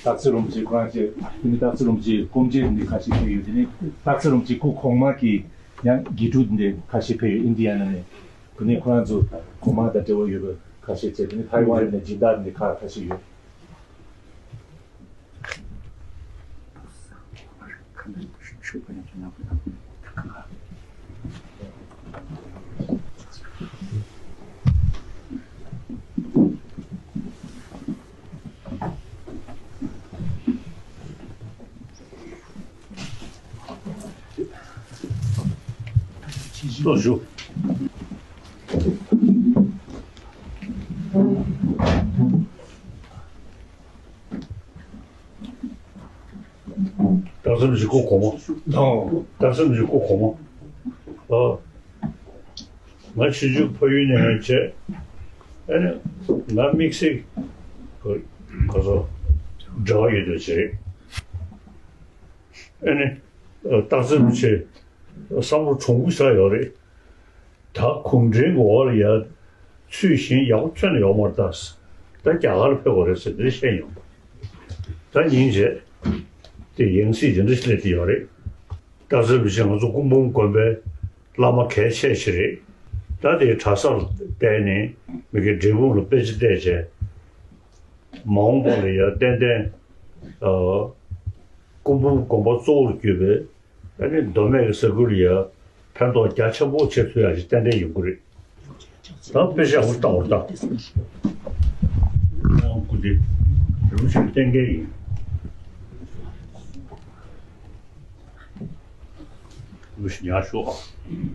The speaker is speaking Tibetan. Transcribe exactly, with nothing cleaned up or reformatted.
སྟག་འཚེར་རིན་པོ་ཆེ་ཁོ་རང་བཅས་དེ་ནི་སྟག་འཚེར་རིན་པོ་ཆེའི་སྐུ་མཆེད་འདི་ཁ་ཤས་ཕེབས་ཡོད། དེ་ནི་སྟག་འཚེར་རིན་པོ་ཆེའི་སྐུ་གོང་མ་གི་ཡང་དགེ་ཕྲུག་འདི་ཁ་ཤས་ཕེབས་ཡོད། ཨིན་ཌི་ཡ་ན་ནས། དེ་ནི་ཁོ་རང་ཚོ་གོང་མ་དང་འབྲེལ་བ་ཡོད་པ་ཁ་ཤས་བྱས། དེ་ནི་ཐའེ་ཝན་ནས་སྦྱིན་བདག་འདི་ཁ་ཁ་ཤས་ཡོད། ལྟོས་ཞུ། སྟག་འཚེར་རིན་པོ་ཆེ་སྐུ་གོང་མ། སྟག་འཚེར་རིན་པོ་ཆེ་སྐུ་གོང་མ། ཨོ། ང་ཆུང་ཆུང་ཕ་ཡུལ་ནས་ཡང་བྱས། ཨ་ནི་ང་དམིགས་བསལ་ག་ཚོད་འབྲེལ་བ་ཡོད་དོ་བྱས། ཨ་ནི་སྟག་འཚེར་རིན་པོ་ཆེ་བསམ་བློ་གྲུང་པོ་ཞིག་ཡོད་རེད། ད་གུང་ཁྲན་གྱི་འོག་ལ་ཡ་ཚུད་བཞིན་ཡག་པོ་ཁྱོན་ནས་ཡོད་མ་རེད། ད་ད་རྒྱ་གར་ཕེབས་དགོས་རེད་ཟེར་དེ་བཤད་མྱོང་། ད་ཉིན་བྱས་དེ་ཡང་སྲིད་ཇི་འདྲ་ཞིག་སླེབས་ཀྱི་ཡོད་རེད། སྟག་འཚེར་རིན་པོ་ཆེ་ང་ཚོ་སྐུ་འབུམ་དགོན་པའི་བླ་མ་གལ་ཆེ་ཞིག་རེད། ད་དེ་གྲྭ་སར་བསྡད་ནས་མི་གི་འབྲས་སྤུངས་ལ་དཔེ་ཆ་བལྟས་བྱས། མ་འོངས་པ་ལ་ཡ་ཏན་ཏན་ཨ་སྐུ་འབུམ་དགོན་པ་གཙོ་བོར་གྱུར་པའི་ཨ་ནི་མདོ་སྨད་ཀྱི་ས་ཁུལ་ལ་ཡ་ཕན་ཐོགས་རྒྱ་ཆེན་པོ་བྱེད་ཐུབ་ཡ་ཞིག་ཏན་ཏན་ཡོང་གི་རེད། ད་དཔེ་ཆ་འུར་བཏང་བར་ད། ཁོང་སྐུ་དེ་རིན་པོ་ཆེ་གཏན་འཁེལ་ཡིན། རིན་པོ་ཆེ་ཉར་ཤོག་ཨ།